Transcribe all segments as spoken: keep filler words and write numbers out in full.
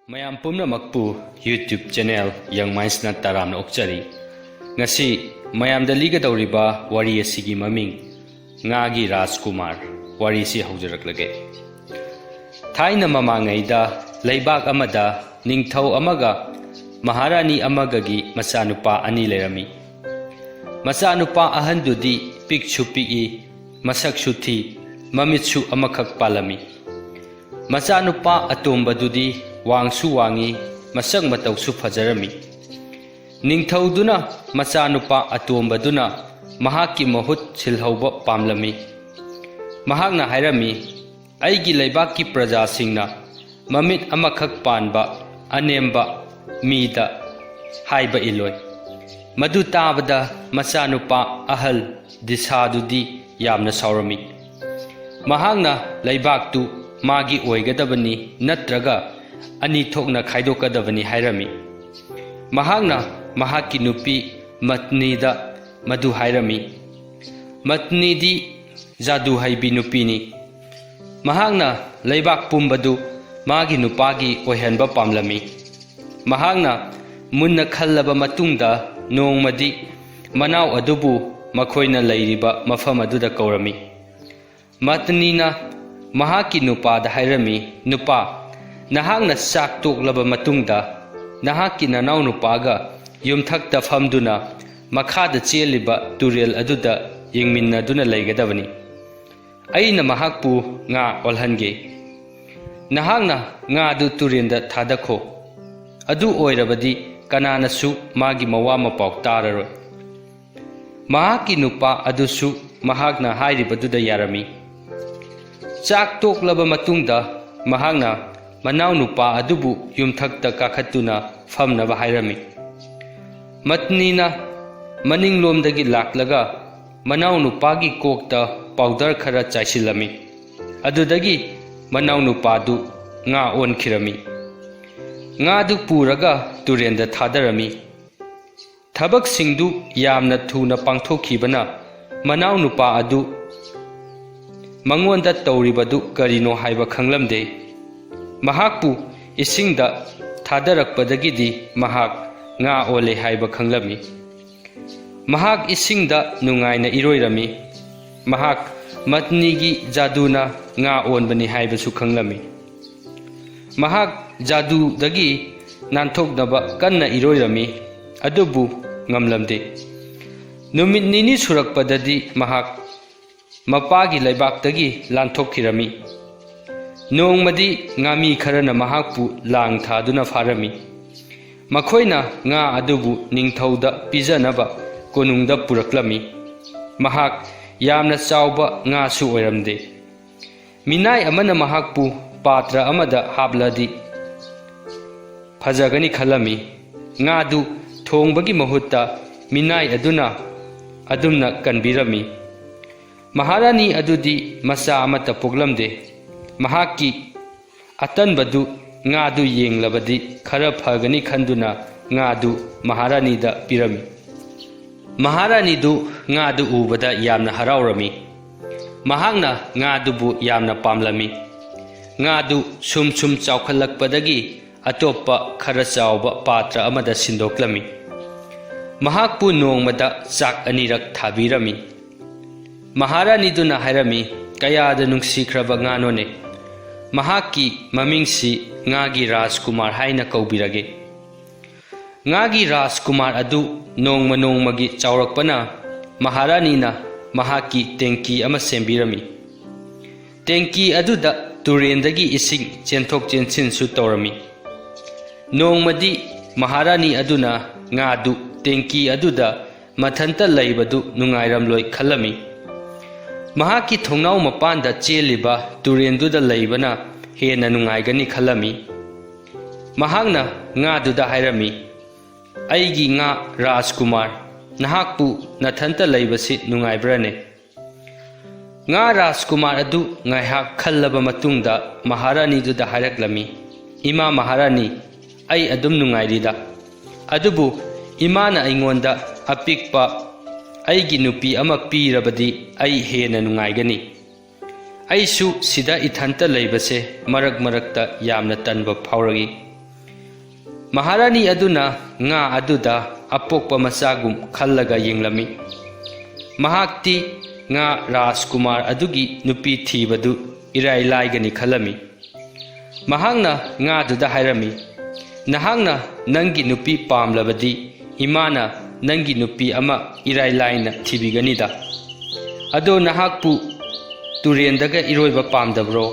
ꯃꯌꯥꯝ ꯄꯨꯝꯅꯃꯛꯄꯨ YouTube channel Young Mindsꯅ ꯇꯔꯥꯝꯅ ꯑꯣꯛꯆꯔꯤ꯫ ꯉꯁꯤ ꯃꯌꯥꯝꯗ ꯂꯤꯒꯗꯧꯔꯤꯕ ꯋꯥꯔꯤ ꯑꯁꯤꯒꯤ ꯃꯃꯤꯡ ꯉꯥꯒꯤ ꯔꯥꯖꯀꯨꯃꯥꯔ꯫ ꯋꯥꯔꯤꯁꯤ ꯍꯧꯖꯔꯛꯂꯒꯦ꯫ ꯊꯥꯏꯅ ꯃꯃꯥꯡꯉꯩꯗ ꯂꯩꯕꯥꯛ ꯑꯃꯗ ꯅꯤꯡꯊꯧ ꯑꯃꯒ ꯃꯍꯥꯔꯥꯅꯤ ꯑꯃꯒꯒꯤ ꯃꯆꯥꯅꯨꯄꯥ ꯑꯅꯤ ꯂꯩꯔꯝꯃꯤ꯫ ꯃꯆꯥꯅꯨꯄꯥ ꯑꯍꯟꯗꯨꯗꯤ ꯄꯤꯛꯁꯨ ꯄꯤꯛꯏ, ꯃꯁꯛꯁꯨ ꯊꯤ, ꯃꯃꯤꯠꯁꯨ ꯑꯃꯈꯛ ꯄꯥꯜꯂꯝꯃꯤ꯫ ꯃꯆꯥꯅꯨꯄꯥ ꯑꯇꯣꯝꯕꯗꯨꯗꯤ ꯋꯥꯡꯁꯨ ꯋꯥꯡꯏ, ꯃꯁꯛ ꯃꯇꯧꯁꯨ ꯐꯖꯔꯝꯃꯤ꯫ ꯅꯤꯡꯊꯧꯗꯨꯅ ꯃꯆꯥꯅꯨꯄꯥ ꯑꯇꯣꯝꯕꯗꯨꯅ ꯃꯍꯥꯛꯀꯤ ꯃꯍꯨꯠ ꯁꯤꯜꯍꯧꯕ ꯄꯥꯝꯂꯝꯃꯤ꯫ ꯃꯍꯥꯛꯅ ꯍꯥꯏꯔꯝꯃꯤ, "ꯑꯩꯒꯤ ꯂꯩꯕꯥꯛꯀꯤ ꯄ꯭ꯔꯖꯥꯁꯤꯡꯅ ꯃꯃꯤꯠ ꯑꯃꯈꯛ ꯄꯥꯟꯕ ꯑꯅꯦꯝꯕ ꯃꯤꯗ ꯍꯥꯏꯕ ꯏꯜꯂꯣꯏ꯫" ꯃꯗꯨ ꯇꯥꯕꯗ ꯃꯆꯥꯅꯨꯄꯥ ꯑꯍꯜ ꯗꯤꯁꯥꯗꯨꯗꯤ ꯌꯥꯝꯅ ꯁꯥꯎꯔꯝꯃꯤ꯫ ꯃꯍꯥꯛꯅ ꯂꯩꯕꯥꯛꯇꯨ ꯃꯥꯒꯤ ꯑꯣꯏꯒꯗꯕꯅꯤ ꯅꯠꯇ꯭ꯔꯒ ꯑꯅꯤ ꯊꯣꯛꯅ ꯈꯥꯏꯗꯣꯛꯀꯗꯕꯅꯤ ꯍꯥꯏꯔꯝꯃꯤ꯫ ꯃꯍꯥꯛꯅ ꯃꯍꯥꯛꯀꯤ ꯅꯨꯄꯤ ꯃꯠꯅꯤꯗ ꯃꯗꯨ ꯍꯥꯏꯔꯝꯃꯤ꯫ ꯃꯠꯅꯤꯗꯤ ꯖꯥꯗꯨ ꯍꯩꯕꯤ ꯅꯨꯄꯤꯅꯤ꯫ ꯃꯍꯥꯛꯅ ꯂꯩꯕꯥꯛ ꯄꯨꯝꯕꯗꯨ ꯃꯥꯒꯤ ꯅꯨꯄꯥꯒꯤ ꯑꯣꯏꯍꯟꯕ ꯄꯥꯝꯂꯝꯃꯤ꯫ ꯃꯍꯥꯛꯅ ꯃꯨꯟꯅ ꯈꯜꯂꯕ ꯃꯇꯨꯡꯗ ꯅꯣꯡꯃꯗꯤ ꯃꯅꯥꯎ ꯑꯗꯨꯕꯨ ꯃꯈꯣꯏꯅ ꯂꯩꯔꯤꯕ ꯃꯐꯝ ꯑꯗꯨꯗ ꯀꯧꯔꯝꯃꯤ꯫ ꯃꯠꯅꯤꯅ ꯃꯍꯥꯛꯀꯤ ꯅꯨꯄꯥꯗ ꯍꯥꯏꯔꯝꯃꯤ, "ꯅꯨꯄꯥ, ꯅꯍꯥꯛꯅ ꯆꯥꯛ ꯇꯣꯛꯂꯕ ꯃꯇꯨꯡꯗ ꯅꯍꯥꯛꯀꯤ ꯅꯅꯥꯎ ꯅꯨꯄꯥꯒ ꯌꯨꯝꯊꯛꯇ ꯐꯝꯗꯨꯅ ꯃꯈꯥꯗ ꯆꯦꯜꯂꯤꯕ ꯇꯨꯔꯦꯜ ꯑꯗꯨꯗ ꯌꯦꯡꯃꯤꯟꯅꯗꯨꯅ ꯂꯩꯒꯗꯕꯅꯤ꯫ ꯑꯩꯅ ꯃꯍꯥꯛꯄꯨ ꯉꯥ ꯑꯣꯜꯍꯟꯒꯦ꯫ ꯅꯍꯥꯛꯅ ꯉꯥꯗꯨ ꯇꯨꯔꯦꯜꯗ ꯊꯥꯗꯈꯣ꯫ ꯑꯗꯨ ꯑꯣꯏꯔꯕꯗꯤ ꯀꯅꯥꯅꯁꯨ ꯃꯥꯒꯤ ꯃꯋꯥ ꯃꯄꯥꯎ ꯇꯥꯔꯔꯣꯏ꯫" ꯃꯍꯥꯛꯀꯤ ꯅꯨꯄꯥ ꯑꯗꯨꯁꯨ ꯃꯍꯥꯛꯅ ꯍꯥꯏꯔꯤꯕꯗꯨꯗ ꯌꯥꯔꯝꯃꯤ꯫ ꯆꯥꯛ ꯇꯣꯛꯂꯕ ꯃꯇꯨꯡꯗ ꯃꯍꯥꯛꯅ ꯃꯅꯥꯎ ꯅꯨꯄꯥ ꯑꯗꯨꯕꯨ ꯌꯨꯝꯊꯛꯇ ꯀꯥꯈꯠꯇꯨꯅ ꯐꯝꯅꯕ ꯍꯥꯏꯔꯝꯃꯤ꯫ ꯃꯠꯅꯤꯅ ꯃꯅꯤꯡꯂꯣꯝꯗꯒꯤ ꯂꯥꯛꯂꯒ ꯃꯅꯥꯎ ꯅꯨꯄꯥꯒꯤ ꯀꯣꯛꯇ ꯄꯥꯎꯗꯔ ꯈꯔ ꯆꯥꯏꯁꯤꯜꯂꯝꯃꯤ꯫ ꯑꯗꯨꯗꯒꯤ ꯃꯅꯥꯎ ꯅꯨꯄꯥꯗꯨ ꯉꯥ ꯑꯣꯟꯈꯤꯔꯝꯃꯤ꯫ ꯉꯥꯗꯨ ꯄꯨꯔꯒ ꯇꯨꯔꯦꯜꯗ ꯊꯥꯗꯔꯝꯃꯤ꯫ ꯊꯕꯛꯁꯤꯡꯗꯨ ꯌꯥꯝꯅ ꯊꯨꯅ ꯄꯥꯡꯊꯣꯛꯈꯤꯕꯅ ꯃꯅꯥꯎ ꯅꯨꯄꯥ ꯑꯗꯨ ꯃꯉꯣꯟꯗ ꯇꯧꯔꯤꯕꯗꯨ ꯀꯔꯤꯅꯣ ꯍꯥꯏꯕ ꯈꯪꯂꯝꯗꯦ꯫ ꯃꯍꯥꯛꯄꯨ ꯏꯁꯤꯡꯗ ꯊꯥꯗꯔꯛꯄꯗꯒꯤꯗꯤ ꯃꯍꯥꯛ ꯉꯥ ꯑꯣꯜꯂꯦ ꯍꯥꯏꯕ ꯈꯪꯂꯝꯃꯤ꯫ ꯃꯍꯥꯛ ꯏꯁꯤꯡꯗ ꯅꯨꯡꯉꯥꯏꯅ ꯏꯔꯣꯏꯔꯝꯃꯤ꯫ ꯃꯍꯥꯛ ꯃꯠꯅꯤꯒꯤ ꯖꯥꯗꯨꯅ ꯉꯥ ꯑꯣꯟꯕꯅꯤ ꯍꯥꯏꯕꯁꯨ ꯈꯪꯂꯝꯃꯤ꯫ ꯃꯍꯥꯛ ꯖꯥꯗꯨꯗꯒꯤ ꯅꯥꯟꯊꯣꯛꯅꯕ ꯀꯟꯅ ꯏꯔꯣꯏꯔꯝꯃꯤ, ꯑꯗꯨꯕꯨ ꯉꯝꯂꯝꯗꯦ꯫ ꯅꯨꯃꯤꯠ ꯅꯤꯅꯤ ꯁꯨꯔꯛꯄꯗꯗꯤ ꯃꯍꯥꯛ ꯃꯄꯥꯒꯤ ꯂꯩꯕꯥꯛꯇꯒꯤ ꯂꯥꯟꯊꯣꯛꯈꯤꯔꯝꯃꯤ꯫ ꯅꯣꯡꯃꯗꯤ ꯉꯥꯃꯤ ꯈꯔꯅ ꯃꯍꯥꯛꯄꯨ ꯂꯥꯡ ꯊꯥꯗꯨꯅ ꯐꯥꯔꯝꯃꯤ꯫ ꯃꯈꯣꯏꯅ ꯉꯥ ꯑꯗꯨꯕꯨ ꯅꯤꯡꯊꯧꯗ ꯄꯤꯖꯅꯕ ꯀꯣꯅꯨꯡꯗ ꯄꯨꯔꯛꯂꯝꯃꯤ꯫ ꯃꯍꯥꯛ ꯌꯥꯝꯅ ꯆꯥꯎꯕ ꯉꯥꯁꯨ ꯑꯣꯏꯔꯝꯗꯦ꯫ ꯃꯤꯅꯥꯏ ꯑꯃꯅ ꯃꯍꯥꯛꯄꯨ ꯄꯥꯇ꯭ꯔ ꯑꯃꯗ ꯍꯥꯞꯂꯗꯤ ꯐꯖꯒꯅꯤ ꯈꯜꯂꯝꯃꯤ꯫ ꯉꯥꯗꯨ ꯊꯣꯡꯕꯒꯤ ꯃꯍꯨꯠꯇ ꯃꯤꯅꯥꯏ ꯑꯗꯨꯅ ꯑꯗꯨꯝꯅ ꯀꯟꯕꯤꯔꯝꯃꯤ꯫ ꯃꯍꯥꯔꯥꯅꯤ ꯑꯗꯨꯗꯤ ꯃꯆꯥ ꯑꯃꯠꯇ ꯄꯣꯛꯂꯝꯗꯦ꯫ ꯃꯍꯥꯛꯀꯤ ꯑꯇꯟꯕꯗꯨ ꯉꯥꯗꯨ ꯌꯦꯡꯂꯕꯗꯤ ꯈꯔ ꯐꯒꯅꯤ ꯈꯟꯗꯨꯅ ꯉꯥꯗꯨ ꯃꯍꯥꯔꯥꯅꯤꯗ ꯄꯤꯔꯝꯃꯤ꯫ ꯃꯍꯥꯔꯥꯅꯤꯗꯨ ꯉꯥꯗꯨ ꯎꯕꯗ ꯌꯥꯝꯅ ꯍꯔꯥꯎꯔꯝꯃꯤ꯫ ꯃꯍꯥꯛꯅ ꯉꯥꯗꯨꯕꯨ ꯌꯥꯝꯅ ꯄꯥꯝꯂꯝꯃꯤ꯫ ꯉꯥꯗꯨ ꯁꯨꯝ ꯁꯨꯝ ꯆꯥꯎꯈꯠꯂꯛꯄꯗꯒꯤ ꯑꯇꯣꯞꯄ ꯈꯔ ꯆꯥꯎꯕ ꯄꯥꯇ꯭ꯔ ꯑꯃꯗ ꯁꯤꯟꯗꯣꯛꯂꯝꯃꯤ꯫ ꯃꯍꯥꯛꯄꯨ ꯅꯣꯡꯃꯗ ꯆꯥꯛ ꯑꯅꯤꯔꯛ ꯊꯥꯕꯤꯔꯝꯃꯤ꯫ ꯃꯍꯥꯔꯥꯅꯤꯗꯨꯅ ꯍꯥꯏꯔꯝꯃꯤ, "ꯀꯌꯥꯗ ꯅꯨꯡꯁꯤꯈ꯭ꯔꯕ ꯉꯥꯅꯣꯅꯦ! ꯃꯍꯥꯛꯀꯤ ꯃꯃꯤꯡꯁꯤ ꯉꯥꯒꯤ ꯔꯥꯖꯀꯨꯃꯥꯔ ꯍꯥꯏꯅ ꯀꯧꯕꯤꯔꯒꯦ"꯫ ꯉꯥꯒꯤ ꯔꯥꯖꯀꯨꯃꯥꯔ ꯑꯗꯨ ꯅꯣꯡꯃ ꯅꯣꯡꯃꯒꯤ ꯆꯥꯎꯔꯛꯄꯅ ꯃꯍꯥꯔꯥꯅꯤꯅ ꯃꯍꯥꯛꯀꯤ ꯇꯦꯡꯀꯤ ꯑꯃ ꯁꯦꯝꯕꯤꯔꯝꯃꯤ꯫ ꯇꯦꯡꯀꯤ ꯑꯗꯨꯗ ꯇꯨꯔꯦꯟꯗꯒꯤ ꯏꯁꯤꯡ ꯆꯦꯟꯊꯣꯛ ꯆꯦꯟꯁꯤꯟꯁꯨ ꯇꯧꯔꯝꯃꯤ꯫ ꯅꯣꯡꯃꯗꯤ ꯃꯍꯥꯔꯥꯅꯤ ꯑꯗꯨꯅ ꯉꯥꯗꯨ ꯇꯦꯡꯀꯤ ꯑꯗꯨꯗ ꯃꯊꯟꯇ ꯂꯩꯕꯗꯨ ꯅꯨꯡꯉꯥꯏꯔꯝꯂꯣꯏ ꯈꯜꯂꯝꯃꯤ꯫ ꯃꯍꯥꯛꯀꯤ ꯊꯣꯡꯅꯥꯎ ꯃꯄꯥꯟꯗ ꯆꯦꯜꯂꯤꯕ ꯇꯨꯔꯦꯟꯗꯨꯗ ꯂꯩꯕꯅ ꯍꯦꯟꯅ ꯅꯨꯡꯉꯥꯏꯒꯅꯤ ꯈꯜꯂꯝꯃꯤ꯫ ꯃꯍꯥꯛꯅ ꯉꯥꯗꯨꯗ ꯍꯥꯏꯔꯝꯃꯤ, "ꯑꯩꯒꯤ ꯉꯥ ꯔꯥꯖꯀꯨꯃꯥꯔ, ꯅꯍꯥꯛꯄꯨ ꯅꯊꯟꯇ ꯂꯩꯕꯁꯤ ꯅꯨꯡꯉꯥꯏꯕ꯭ꯔꯥꯅꯦ?" ꯉꯥ ꯔꯥꯖꯀꯨꯃꯥꯔ ꯑꯗꯨ ꯉꯥꯏꯍꯥꯛ ꯈꯜꯂꯕ ꯃꯇꯨꯡꯗ ꯃꯍꯥꯔꯥꯅꯤꯗꯨꯗ ꯍꯥꯏꯔꯛꯂꯝꯃꯤ, "ꯏꯃꯥ ꯃꯍꯥꯔꯥꯅꯤ, ꯑꯩ ꯑꯗꯨꯝ ꯅꯨꯡꯉꯥꯏꯔꯤꯗ꯫ ꯑꯗꯨꯕꯨ ꯏꯃꯥꯅ ꯑꯩꯉꯣꯟꯗ ꯑꯄꯤꯛꯄ ꯑꯩꯒꯤ ꯅꯨꯄꯤ ꯑꯃ ꯄꯤꯔꯕꯗꯤ ꯑꯩ ꯍꯦꯟꯅ ꯅꯨꯡꯉꯥꯏꯒꯅꯤ"꯫ ꯑꯩꯁꯨ ꯁꯤꯗ ꯏꯊꯟꯇ ꯂꯩꯕꯁꯦ ꯃꯔꯛ ꯃꯔꯛꯇ ꯌꯥꯝꯅ ꯇꯟꯕ ꯐꯥꯎꯔꯛꯏ꯫ ꯃꯍꯥꯔꯥꯅꯤ ꯑꯗꯨꯅ ꯉꯥ ꯑꯗꯨꯗ ꯑꯄꯣꯛꯄ ꯃꯆꯥꯒꯨꯝ ꯈꯜꯂꯒ ꯌꯦꯡꯂꯝꯃꯤ꯫ ꯃꯍꯥꯛꯇꯤ ꯉꯥ ꯔꯥꯖꯀꯨꯃꯥꯔ ꯑꯗꯨꯒꯤ ꯅꯨꯄꯤ ꯊꯤꯕꯗꯨ ꯏꯔꯥꯏ ꯂꯥꯏꯒꯅꯤ ꯈꯜꯂꯝꯃꯤ꯫ ꯃꯍꯥꯛꯅ ꯉꯥꯗꯨꯗ ꯍꯥꯏꯔꯝꯃꯤ, "ꯅꯍꯥꯛꯅ ꯅꯪꯒꯤ ꯅꯨꯄꯤ ꯄꯥꯝꯂꯕꯗꯤ ꯏꯃꯥꯅ ꯅꯪꯒꯤ ꯅꯨꯄꯤ ꯑꯃ ꯏꯔꯥꯏ ꯂꯥꯏꯅ ꯊꯤꯕꯤꯒꯅꯤꯗ꯫ ꯑꯗꯣ ꯅꯍꯥꯛꯄꯨ ꯇꯨꯔꯦꯟꯗꯒ ꯏꯔꯣꯏꯕ ꯄꯥꯝꯗꯕ꯭ꯔꯣ?"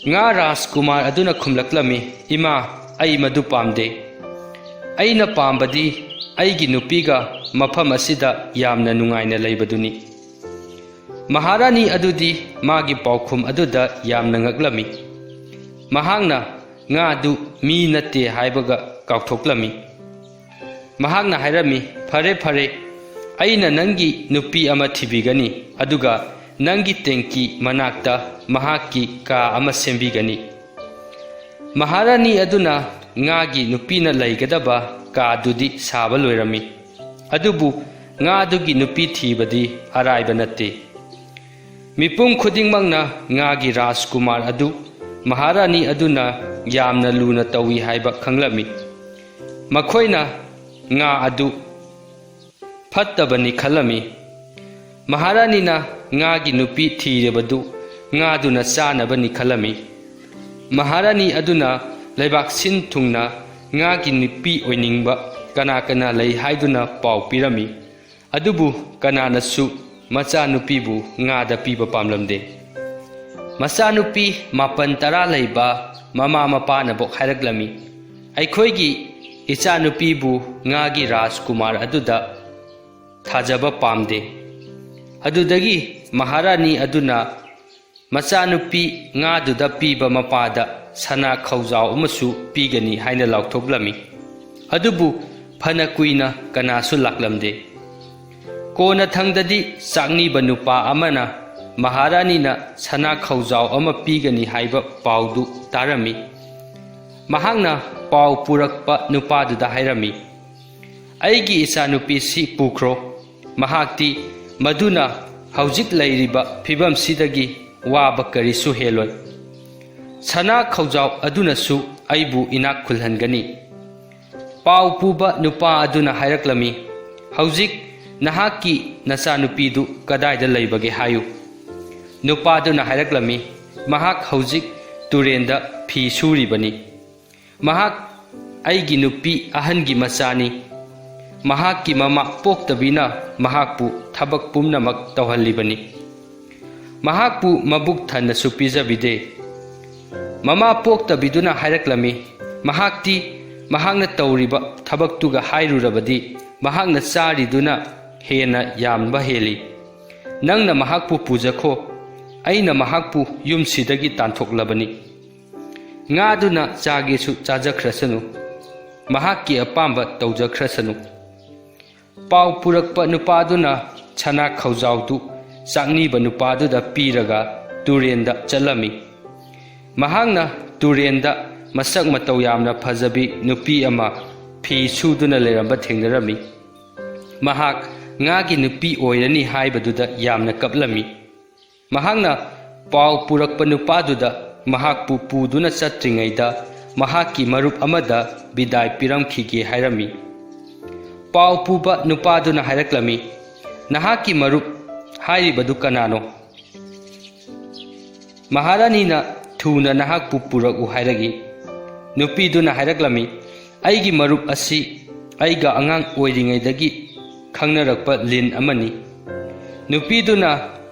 ꯉꯥ ꯔꯥꯖꯀꯨꯃꯥꯔ ꯑꯗꯨꯅ ꯈꯨꯝꯂꯛꯂꯝꯃꯤ, "ꯏꯃꯥ, ꯑꯩ ꯃꯗꯨ ꯄꯥꯝꯗꯦ꯫ ꯑꯩꯅ ꯄꯥꯝꯕꯗꯤ ꯑꯩꯒꯤ ꯅꯨꯄꯤꯒ ꯃꯐꯝ ꯑꯁꯤꯗ ꯌꯥꯝꯅ ꯅꯨꯡꯉꯥꯏꯅ ꯂꯩꯕꯗꯨꯅꯤ꯫" ꯃꯍꯥꯔꯥꯅꯤ ꯑꯗꯨꯗꯤ ꯃꯥꯒꯤ ꯄꯥꯎꯈꯨꯝ ꯑꯗꯨꯗ ꯌꯥꯝꯅ ꯉꯛꯂꯝꯃꯤ꯫ ꯃꯍꯥꯛꯅ ꯉꯥꯗꯨ ꯃꯤ ꯅꯠꯇꯦ ꯍꯥꯏꯕꯒ ꯀꯥꯎꯊꯣꯛꯂꯝꯃꯤ꯫ ꯃꯍꯥꯛꯅ ꯍꯥꯏꯔꯝꯃꯤ, "ꯐꯔꯦ, ꯐꯔꯦ, ꯑꯩꯅ ꯅꯪꯒꯤ ꯅꯨꯄꯤ ꯑꯃ ꯊꯤꯕꯤꯒꯅꯤ, ꯑꯗꯨꯒ ꯅꯪꯒꯤ ꯇꯦꯡꯀꯤ ꯃꯅꯥꯛꯇ ꯃꯍꯥꯛꯀꯤ ꯀꯥ ꯑꯃ ꯁꯦꯝꯕꯤꯒꯅꯤ꯫" ꯃꯍꯥꯔꯥꯅꯤ ꯑꯗꯨꯅ ꯉꯥꯒꯤ ꯅꯨꯄꯤꯅ ꯂꯩꯒꯗꯕ ꯀꯥꯗꯨꯗꯤ ꯁꯥꯕ ꯂꯣꯏꯔꯝꯃꯤ꯫ ꯑꯗꯨꯕꯨ ꯉꯥꯗꯨꯒꯤ ꯅꯨꯄꯤ ꯊꯤꯕꯗꯤ ꯑꯔꯥꯏꯕ ꯅꯠꯇꯦ꯫ ꯃꯤꯄꯨꯝ ꯈꯨꯗꯤꯡꯃꯛꯅ ꯉꯥꯒꯤ ꯔꯥꯖꯀꯨꯃꯥꯔ ꯑꯗꯨ ꯃꯍꯥꯔꯥꯅꯤ ꯑꯗꯨꯅ ꯌꯥꯝꯅ ꯂꯨꯅ ꯇꯧꯏ ꯍꯥꯏꯕ ꯈꯪꯂꯝꯃꯤ꯫ ꯃꯈꯣꯏꯅ ꯉꯥ ꯑꯗꯨ ꯐꯠꯇꯕꯅꯤ ꯈꯜꯂꯝꯃꯤ꯫ ꯃꯍꯥꯔꯥꯅꯤꯅ ꯉꯥꯒꯤ ꯅꯨꯄꯤ ꯊꯤꯔꯕꯗꯨ ꯉꯥꯗꯨꯅ ꯆꯥꯅꯕꯅꯤ ꯈꯜꯂꯝꯃꯤ꯫ ꯃꯍꯥꯔꯥꯅꯤ ꯑꯗꯨꯅ ꯂꯩꯕꯥꯛ ꯁꯤꯟ ꯊꯨꯡꯅ ꯉꯥꯒꯤ ꯅꯨꯄꯤ ꯑꯣꯏꯅꯤꯡꯕ ꯀꯅꯥ ꯀꯅꯥ ꯂꯩ ꯍꯥꯏꯗꯨꯅ ꯄꯥꯎ ꯄꯤꯔꯝꯃꯤ꯫ ꯑꯗꯨꯕꯨ ꯀꯅꯥꯅꯁꯨ ꯃꯆꯥꯅꯨꯄꯤꯕꯨ ꯉꯥꯗ ꯄꯤꯕ ꯄꯥꯝꯂꯝꯗꯦ꯫ ꯃꯆꯥꯅꯨꯄꯤ ꯃꯥꯄꯟ ꯇꯔꯥ ꯂꯩꯕ ꯃꯃꯥ ꯃꯄꯥꯅꯕꯨ ꯍꯥꯏꯔꯛꯂꯝꯃꯤ, "ꯑꯩꯈꯣꯏꯒꯤ ꯏꯆꯥꯅꯨꯄꯤꯕꯨ ꯉꯥꯒꯤ ꯔꯥꯖꯀꯨꯃꯥꯔ ꯑꯗꯨꯗ ꯊꯥꯖꯕ ꯄꯥꯝꯗꯦ꯫" ꯑꯗꯨꯗꯒꯤ ꯃꯍꯥꯔꯥꯅꯤ ꯑꯗꯨꯅ ꯃꯆꯥꯅꯨꯄꯤ ꯉꯥꯗꯨꯗ ꯄꯤꯕ ꯃꯄꯥꯗ ꯁꯅꯥ ꯈꯧꯖꯥꯎ ꯑꯃꯁꯨ ꯄꯤꯒꯅꯤ ꯍꯥꯏꯅ ꯂꯥꯎꯊꯣꯛꯂꯝꯃꯤ꯫ ꯑꯗꯨꯕꯨ ꯐꯅ ꯀꯨꯏꯅ ꯀꯅꯥꯁꯨ ꯂꯥꯛꯂꯝꯗꯦ꯫ ꯀꯣꯟꯅꯊꯪꯗꯗꯤ ꯆꯥꯛꯅꯤꯕ ꯅꯨꯄꯥ ꯑꯃꯅ ꯃꯍꯥꯔꯥꯅꯤꯅ ꯁꯅꯥ ꯈꯧꯖꯥꯎ ꯑꯃ ꯄꯤꯒꯅꯤ ꯍꯥꯏꯕ ꯄꯥꯎꯗꯨ ꯇꯥꯔꯝꯃꯤ꯫ ꯃꯍꯥꯛꯅ ꯄꯥꯎ ꯄꯨꯔꯛꯄ ꯅꯨꯄꯥꯗꯨꯗ ꯍꯥꯏꯔꯝꯃꯤ, "ꯑꯩꯒꯤ ꯏꯆꯥꯅꯨꯄꯤꯁꯤ ꯄꯨꯈ꯭ꯔꯣ꯫ ꯃꯍꯥꯛꯇꯤ ꯃꯗꯨꯅ ꯍꯧꯖꯤꯛ ꯂꯩꯔꯤꯕ ꯐꯤꯕꯝꯁꯤꯗꯒꯤ ꯋꯥꯕ ꯀꯔꯤꯁꯨ ꯍꯦꯜꯂꯣꯏ꯫ ꯁꯅꯥ ꯈꯧꯖꯥꯎ ꯑꯗꯨꯅꯁꯨ ꯑꯩꯕꯨ ꯏꯅꯥꯛ ꯈꯨꯜꯍꯟꯒꯅꯤ꯫ ꯄꯥꯎ ꯄꯨꯕ ꯅꯨꯄꯥ ꯑꯗꯨꯅ ꯍꯥꯏꯔꯛꯂꯝꯃꯤ, "ꯍꯧꯖꯤꯛ ꯅꯍꯥꯛꯀꯤ ꯅꯆꯥꯅꯨꯄꯤꯗꯨ ꯀꯗꯥꯏꯗ ꯂꯩꯕꯒꯦ ꯍꯥꯏꯌꯨ꯫" ꯅꯨꯄꯥꯗꯨꯅ ꯍꯥꯏꯔꯛꯂꯝꯃꯤ, "ꯃꯍꯥꯛ ꯍꯧꯖꯤꯛ ꯇꯨꯔꯦꯟꯗ ꯐꯤ ꯁꯨꯔꯤꯕꯅꯤ꯫ ꯃꯍꯥꯛ ꯑꯩꯒꯤ ꯅꯨꯄꯤ ꯑꯍꯟꯒꯤ ꯃꯆꯥꯅꯤ꯫ ꯃꯍꯥꯛꯀꯤ ꯃꯃꯥ ꯄꯣꯛꯇꯕꯤꯅ ꯃꯍꯥꯛꯄꯨ ꯊꯕꯛ ꯄꯨꯝꯅꯃꯛ ꯇꯧꯍꯜꯂꯤꯕꯅꯤ꯫ ꯃꯍꯥꯛꯄꯨ ꯃꯕꯨꯛ ꯊꯟꯅꯁꯨ ꯄꯤꯖꯕꯤꯗꯦ꯫" ꯃꯃꯥ ꯄꯣꯛꯇꯕꯤꯗꯨꯅ ꯍꯥꯏꯔꯛꯂꯝꯃꯤ, "ꯃꯍꯥꯛꯇꯤ ꯃꯍꯥꯛꯅ ꯇꯧꯔꯤꯕ ꯊꯕꯛꯇꯨꯒ ꯍꯥꯏꯔꯨꯔꯕꯗꯤ ꯃꯍꯥꯛꯅ ꯆꯥꯔꯤꯗꯨꯅ ꯍꯦꯟꯅ ꯌꯥꯝꯕ ꯍꯦꯜꯂꯤ꯫ ꯅꯪꯅ ꯃꯍꯥꯛꯄꯨ ꯄꯨꯖꯈꯣ, ꯑꯩꯅ ꯃꯍꯥꯛꯄꯨ ꯌꯨꯝꯁꯤꯗꯒꯤ ꯇꯥꯟꯊꯣꯛꯂꯕꯅꯤ꯫ ꯉꯥꯗꯨꯅ ꯆꯥꯒꯦꯁꯨ ꯆꯥꯖꯈ꯭ꯔꯁꯅꯨ, ꯃꯍꯥꯛꯀꯤ ꯑꯄꯥꯝꯕ ꯇꯧꯖꯈ꯭ꯔꯁꯅꯨ꯫" ꯄꯥꯎ ꯄꯨꯔꯛꯄ ꯅꯨꯄꯥꯗꯨꯅ ꯁꯅꯥ ꯈꯧꯖꯥꯎꯗꯨ ꯆꯥꯛꯅꯤꯕ ꯅꯨꯄꯥꯗꯨꯗ ꯄꯤꯔꯒ ꯇꯨꯔꯦꯟꯗ ꯆꯠꯂꯝꯃꯤ꯫ ꯃꯍꯥꯛꯅ ꯇꯨꯔꯦꯟꯗ ꯃꯁꯛ ꯃꯇꯧ ꯌꯥꯝꯅ ꯐꯖꯕꯤ ꯅꯨꯄꯤ ꯑꯃ ꯐꯤ ꯁꯨꯗꯨꯅ ꯂꯩꯔꯝꯕ ꯊꯦꯡꯅꯔꯝꯃꯤ꯫ ꯃꯍꯥꯛ ꯉꯥꯒꯤ ꯅꯨꯄꯤ ꯑꯣꯏꯔꯅꯤ ꯍꯥꯏꯕꯗꯨꯗ ꯌꯥꯝꯅ ꯀꯞꯂꯝꯃꯤ꯫ ꯃꯍꯥꯛꯅ ꯄꯥꯎ ꯄꯨꯔꯛꯄ ꯅꯨꯄꯥꯗꯨꯗ ꯃꯍꯥꯛꯄꯨ ꯄꯨꯗꯨꯅ ꯆꯠꯇ꯭ꯔꯤꯉꯩꯗ ꯃꯍꯥꯛꯀꯤ ꯃꯔꯨꯞ ꯑꯃꯗ ꯕꯤꯗꯥꯏ ꯄꯤꯔꯝꯈꯤꯒꯦ ꯍꯥꯏꯔꯝꯃꯤ꯫ ꯄꯥꯎ ꯄꯨꯕ ꯅꯨꯄꯥꯗꯨꯅ ꯍꯥꯏꯔꯛꯂꯝꯃꯤ, "ꯅꯍꯥꯛꯀꯤ ꯃꯔꯨꯞ ꯍꯥꯏꯔꯤꯕꯗꯨ ꯀꯅꯥꯅꯣ? ꯃꯍꯥꯔꯥꯅꯤꯅ ꯊꯨꯅ ꯅꯍꯥꯛꯄꯨ ꯄꯨꯔꯛꯎ ꯍꯥꯏꯔꯛꯏ꯫" ꯅꯨꯄꯤꯗꯨꯅ ꯍꯥꯏꯔꯛꯂꯝꯃꯤ, "ꯑꯩꯒꯤ ꯃꯔꯨꯞ ꯑꯁꯤ ꯑꯩꯒ ꯑꯉꯥꯡ ꯑꯣꯏꯔꯤꯉꯩꯗꯒꯤ ꯈꯪꯅꯔꯛꯄ ꯂꯤꯟ ꯑꯃꯅꯤ꯫" ꯅꯨꯄꯤꯗꯨꯅ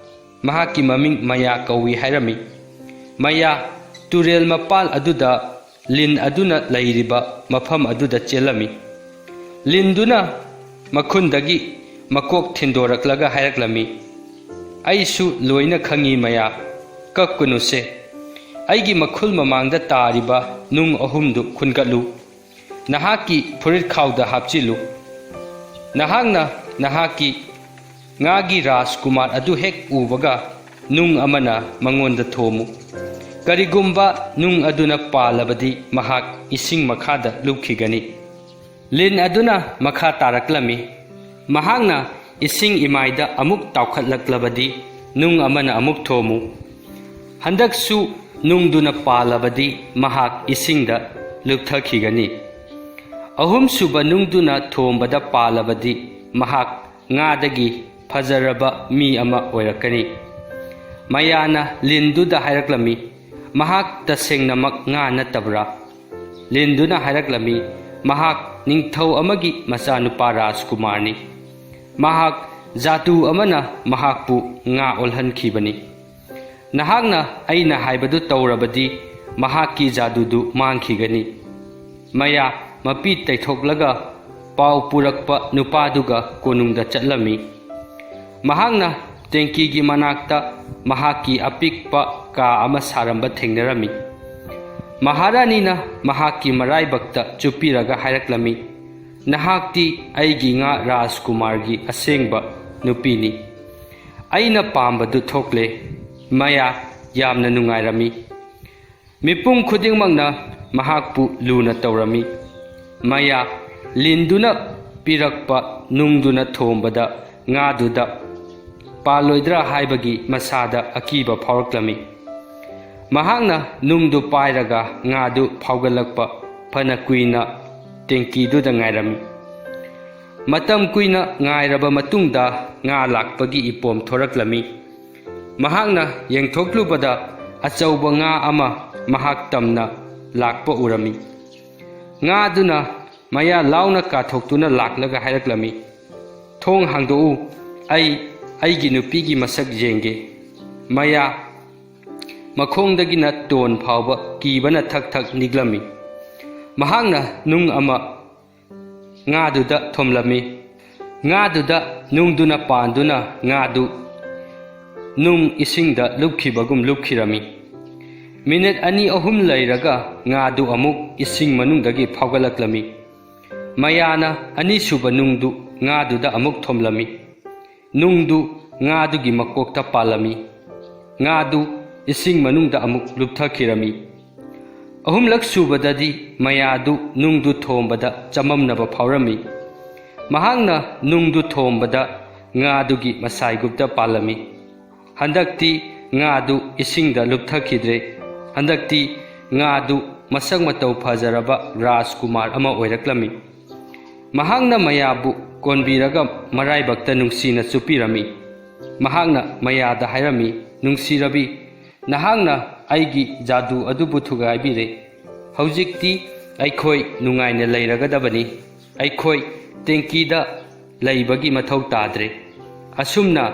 ꯃꯍꯥꯛꯀꯤ ꯃꯃꯤꯡ ꯃꯌꯥ ꯀꯧꯏ ꯍꯥꯏꯔꯝꯃꯤ꯫ ꯃꯌꯥ ꯇꯨꯔꯦꯜ ꯃꯄꯥꯜ ꯑꯗꯨꯗ ꯂꯤꯟ ꯑꯗꯨꯅ ꯂꯩꯔꯤꯕ ꯃꯐꯝ ꯑꯗꯨꯗ ꯆꯦꯜꯂꯝꯃꯤ꯫ ꯂꯤꯟꯗꯨꯅ ꯃꯈꯨꯟꯗꯒꯤ ꯃꯀꯣꯛ ꯊꯤꯟꯗꯣꯔꯛꯂꯒ ꯍꯥꯏꯔꯛꯂꯝꯃꯤ, "ꯑꯩꯁꯨ ꯂꯣꯏꯅ ꯈꯪꯏ ꯃꯌꯥ, ꯀꯞꯀꯅꯨꯁꯦ꯫ ꯑꯩꯒꯤ ꯃꯈꯨꯜ ꯃꯃꯥꯡꯗ ꯇꯥꯔꯤꯕ ꯅꯨꯡ ꯑꯍꯨꯝꯗꯨ ꯈꯨꯟꯒꯠꯂꯨ, ꯅꯍꯥꯛꯀꯤ ꯐꯨꯔꯤꯠꯈꯥꯎꯗ ꯍꯥꯞꯆꯤꯜꯂꯨ꯫ ꯅꯍꯥꯛꯅ ꯅꯍꯥꯛꯀꯤ ꯉꯥꯒꯤ ꯔꯥꯖꯀꯨꯃꯥꯔ ꯑꯗꯨ ꯍꯦꯛ ꯎꯕꯒ ꯅꯨꯡ ꯑꯃꯅ ꯃꯉꯣꯟꯗ ꯊꯣꯝꯃꯨ꯫ ꯀꯔꯤꯒꯨꯝꯕ ꯅꯨꯡ ꯑꯗꯨꯅ ꯄꯥꯜꯂꯕꯗꯤ ꯃꯍꯥꯛ ꯏꯁꯤꯡ ꯃꯈꯥꯗ ꯂꯨꯞꯈꯤꯒꯅꯤ꯫" ꯂꯤꯟ ꯑꯗꯨꯅ ꯃꯈꯥ ꯇꯥꯔꯛꯂꯝꯃꯤ꯫ ꯃꯍꯥꯛꯅ ꯏꯁꯤꯡ ꯏꯃꯥꯏꯗ ꯑꯃꯨꯛ ꯇꯥꯎꯈꯠꯂꯛꯂꯕꯗꯤ ꯅꯨꯡ ꯑꯃꯅ ꯑꯃꯨꯛ ꯊꯣꯝꯃꯨ꯫ ꯍꯟꯗꯛꯁꯨ ꯅꯨꯡꯗꯨꯅ ꯄꯥꯜꯂꯕꯗꯤ ꯃꯍꯥꯛ ꯏꯁꯤꯡꯗ ꯂꯨꯞꯊꯈꯤꯒꯅꯤ꯫ ꯑꯍꯨꯝꯁꯨꯕ ꯅꯨꯡꯗꯨꯅ ꯊꯣꯝꯕꯗ ꯄꯥꯜꯂꯕꯗꯤ ꯃꯍꯥꯛ ꯉꯥꯗꯒꯤ ꯐꯖꯔꯕ ꯃꯤ ꯑꯃ ꯑꯣꯏꯔꯛꯀꯅꯤ꯫ ꯃꯌꯥꯅ ꯂꯤꯟꯗꯨꯗ ꯍꯥꯏꯔꯛꯂꯝꯃꯤ, "ꯃꯍꯥꯛ ꯇꯁꯦꯡꯅꯃꯛ ꯉꯥ ꯅꯠꯇꯕ꯭ꯔꯥ?" ꯂꯤꯟꯗꯨꯅ ꯍꯥꯏꯔꯛꯂꯝꯃꯤ, "ꯃꯍꯥꯛ ꯅꯤꯡꯊꯧ ꯑꯃꯒꯤ ꯃꯆꯥꯅꯨꯄꯥ ꯔꯥꯖꯀꯨꯃꯥꯔꯅꯤ꯫ ꯃꯍꯥꯛ ꯖꯥꯗꯨ ꯑꯃꯅ ꯃꯍꯥꯛꯄꯨ ꯉꯥ ꯑꯣꯜꯍꯟꯈꯤꯕꯅꯤ꯫ ꯅꯍꯥꯛꯅ ꯑꯩꯅ ꯍꯥꯏꯕꯗꯨ ꯇꯧꯔꯕꯗꯤ ꯃꯍꯥꯛꯀꯤ ꯖꯥꯗꯨꯗꯨ ꯃꯥꯡꯈꯤꯒꯅꯤ꯫" ꯃꯌꯥ ꯃꯄꯤ ꯇꯩꯊꯣꯛꯂꯒ ꯄꯥꯎ ꯄꯨꯔꯛꯄ ꯅꯨꯄꯥꯗꯨꯒ ꯀꯣꯅꯨꯡꯗ ꯆꯠꯂꯝꯃꯤ꯫ ꯃꯍꯥꯛꯅ ꯇꯦꯡꯀꯤꯒꯤ ꯃꯅꯥꯛꯇ ꯃꯍꯥꯛꯀꯤ ꯑꯄꯤꯛꯄ ꯀꯥ ꯑꯃ ꯁꯥꯔꯝꯕ ꯊꯦꯡꯅꯔꯝꯃꯤ꯫ ꯃꯍꯥꯔꯥꯅꯤꯅ ꯃꯍꯥꯛꯀꯤ ꯃꯔꯥꯏꯕꯛꯇ ꯆꯨꯞꯄꯤꯔꯒ ꯍꯥꯏꯔꯛꯂꯝꯃꯤ, "ꯅꯍꯥꯛꯇꯤ ꯑꯩꯒꯤ ꯉꯥ ꯔꯥꯖꯀꯨꯃꯥꯔꯒꯤ ꯑꯁꯦꯡꯕ ꯅꯨꯄꯤꯅꯤ꯫ ꯑꯩꯅ ꯄꯥꯝꯕꯗꯨ ꯊꯣꯛꯂꯦ꯫" ꯃꯌꯥ ꯌꯥꯝꯅ ꯅꯨꯡꯉꯥꯏꯔꯝꯃꯤ꯫ ꯃꯤꯄꯨꯝ ꯈꯨꯗꯤꯡꯃꯛꯅ ꯃꯍꯥꯛꯄꯨ ꯂꯨꯅ ꯇꯧꯔꯝꯃꯤ꯫ ꯃꯌꯥ ꯂꯤꯟꯗꯨꯅ ꯄꯤꯔꯛꯄ ꯅꯨꯡꯗꯨꯅ ꯊꯣꯝꯕꯗ ꯉꯥꯗꯨꯗ ꯄꯥꯜꯂꯣꯏꯗ꯭ꯔꯥ ꯍꯥꯏꯕꯒꯤ ꯃꯁꯥꯗ ꯑꯀꯤꯕ ꯐꯥꯎꯔꯛꯂꯝꯃꯤ꯫ ꯃꯍꯥꯛꯅ ꯅꯨꯡꯗꯨ ꯄꯥꯏꯔꯒ ꯉꯥꯗꯨ ꯐꯥꯎꯒꯠꯂꯛꯄ ꯐꯅ ꯀꯨꯏꯅ ꯇꯦꯡꯀꯤꯗꯨꯗ ꯉꯥꯏꯔꯝꯃꯤ꯫ ꯃꯇꯝ ꯀꯨꯏꯅ ꯉꯥꯏꯔꯕ ꯃꯇꯨꯡꯗ ꯉꯥ ꯂꯥꯛꯄꯒꯤ ꯏꯄꯣꯝ ꯊꯣꯔꯛꯂꯝꯃꯤ꯫ ꯃꯍꯥꯛꯅ ꯌꯦꯡꯊꯣꯛꯂꯨꯕꯗ ꯑꯆꯧꯕ ꯉꯥ ꯑꯃ ꯃꯍꯥꯛ ꯇꯝꯅ ꯂꯥꯛꯄ ꯎꯔꯝꯃꯤ꯫ ꯉꯥꯗꯨꯅ ꯃꯌꯥ ꯂꯥꯎꯅ ꯀꯥꯊꯣꯛꯇꯨꯅ ꯂꯥꯛꯂꯒ ꯍꯥꯏꯔꯛꯂꯝꯃꯤ, "ꯊꯣꯡ ꯍꯥꯡꯗꯣꯛꯎ, ꯑꯩ ꯑꯩꯒꯤ ꯅꯨꯄꯤꯒꯤ ꯃꯁꯛ ꯌꯦꯡꯒꯦ꯫" ꯃꯌꯥ ꯃꯈꯣꯡꯗꯒꯤꯅ ꯇꯣꯟ ꯐꯥꯎꯕ ꯀꯤꯕꯅ ꯊꯛ ꯊꯛ ꯅꯤꯛꯂꯝꯃꯤ꯫ ꯃꯍꯥꯛꯅ ꯅꯨꯡ ꯑꯃ ꯉꯥꯗꯨꯗ ꯊꯣꯝꯂꯝꯃꯤ꯫ ꯉꯥꯗꯨꯗ ꯅꯨꯡꯗꯨꯅ ꯄꯥꯟꯗꯨꯅ ꯉꯥꯗꯨ ꯅꯨꯡ ꯏꯁꯤꯡꯗ ꯂꯨꯞꯈꯤꯕꯒꯨꯝ ꯂꯨꯞꯈꯤꯔꯝꯃꯤ꯫ ꯃꯤꯅꯤꯠ ꯑꯅꯤ ꯑꯍꯨꯝ ꯂꯩꯔꯒ ꯉꯥꯗꯨ ꯑꯃꯨꯛ ꯏꯁꯤꯡ ꯃꯅꯨꯡꯗꯒꯤ ꯐꯥꯎꯒꯠꯂꯛꯂꯝꯃꯤ꯫ ꯃꯌꯥꯅ ꯑꯅꯤꯁꯨꯕ ꯅꯨꯡꯗꯨ ꯉꯥꯗꯨꯗ ꯑꯃꯨꯛ ꯊꯣꯝꯂꯝꯃꯤ꯫ ꯅꯨꯡꯗꯨ ꯉꯥꯗꯨꯒꯤ ꯃꯀꯣꯛꯇ ꯄꯥꯜꯂꯝꯃꯤ꯫ ꯉꯥꯗꯨ ꯏꯁꯤꯡ ꯃꯅꯨꯡꯗ ꯑꯃꯨꯛ ꯂꯨꯞꯊꯈꯤꯔꯝꯃꯤ꯫ ꯑꯍꯨꯝꯂꯛ ꯁꯨꯕꯗꯗꯤ ꯃꯌꯥꯗꯨ ꯅꯨꯡꯗꯨ ꯊꯣꯝꯕꯗ ꯆꯃꯝꯅꯕ ꯐꯥꯎꯔꯝꯃꯤ꯫ ꯃꯍꯥꯛꯅ ꯅꯨꯡꯗꯨ ꯊꯣꯝꯕꯗ ꯉꯥꯗꯨꯒꯤ ꯃꯁꯥꯏꯒꯨꯞꯇ ꯄꯥꯜꯂꯝꯃꯤ꯫ ꯍꯟꯗꯛꯇꯤ ꯉꯥꯗꯨ ꯏꯁꯤꯡꯗ ꯂꯨꯞꯊꯈꯤꯗ꯭ꯔꯦ꯫ ꯍꯟꯗꯛꯇꯤ ꯉꯥꯗꯨ ꯃꯁꯛ ꯃꯇꯧ ꯐꯖꯔꯕ ꯔꯥꯖꯀꯨꯃꯥꯔ ꯑꯃ ꯑꯣꯏꯔꯛꯂꯝꯃꯤ꯫ ꯃꯍꯥꯛꯅ ꯃꯌꯥꯕꯨ ꯀꯣꯟꯕꯤꯔꯒ ꯃꯔꯥꯏꯕꯛꯇ ꯅꯨꯡꯁꯤꯅ ꯆꯨꯞꯄꯤꯔꯝꯃꯤ꯫ ꯃꯍꯥꯛꯅ ꯃꯌꯥꯗ ꯍꯥꯏꯔꯝꯃꯤ, "ꯅꯨꯡꯁꯤꯔꯕꯤ, ꯅꯍꯥꯛꯅ ꯑꯩꯒꯤ ꯖꯥꯗꯨ ꯑꯗꯨꯕꯨ ꯊꯨꯒꯥꯏꯕꯤꯔꯦ꯫ ꯍꯧꯖꯤꯛꯇꯤ ꯑꯩꯈꯣꯏ ꯅꯨꯡꯉꯥꯏꯅ ꯂꯩꯔꯒꯗꯕꯅꯤ꯫ ꯑꯩꯈꯣꯏ ꯇꯦꯡꯀꯤꯗ ꯂꯩꯕꯒꯤ ꯃꯊꯧ ꯇꯥꯗ꯭ꯔꯦ꯫" ꯑꯁꯨꯝꯅ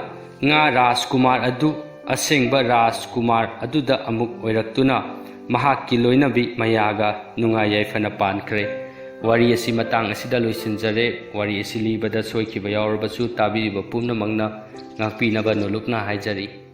ꯉꯥ ꯔꯥꯖꯀꯨꯃꯥꯔ ꯑꯗꯨ ꯑꯁꯦꯡꯕ ꯔꯥꯖꯀꯨꯃꯥꯔ ꯑꯗꯨꯗ ꯑꯃꯨꯛ ꯑꯣꯏꯔꯛꯇꯨꯅ ꯃꯍꯥꯛꯀꯤ ꯂꯣꯏꯅꯕꯤ ꯃꯌꯥꯒ ꯅꯨꯡꯉꯥꯏ ꯌꯥꯏꯐꯅ ꯄꯥꯟꯈ꯭ꯔꯦ꯫ ꯋꯥꯔꯤ ꯑꯁꯤ ꯃꯇꯥꯡ ꯑꯁꯤꯗ ꯂꯣꯏꯁꯤꯟꯖꯔꯦ꯫ ꯋꯥꯔꯤ ꯑꯁꯤ ꯂꯤꯕꯗ ꯁꯣꯏꯈꯤꯕ ꯌꯥꯎꯔꯕꯁꯨ ꯇꯥꯕꯤꯔꯤꯕ ꯄꯨꯝꯅꯃꯛꯅ ꯉꯥꯛꯄꯤꯅꯕ ꯅꯣꯂꯨꯛꯅ ꯍꯥꯏꯖꯔꯤ꯫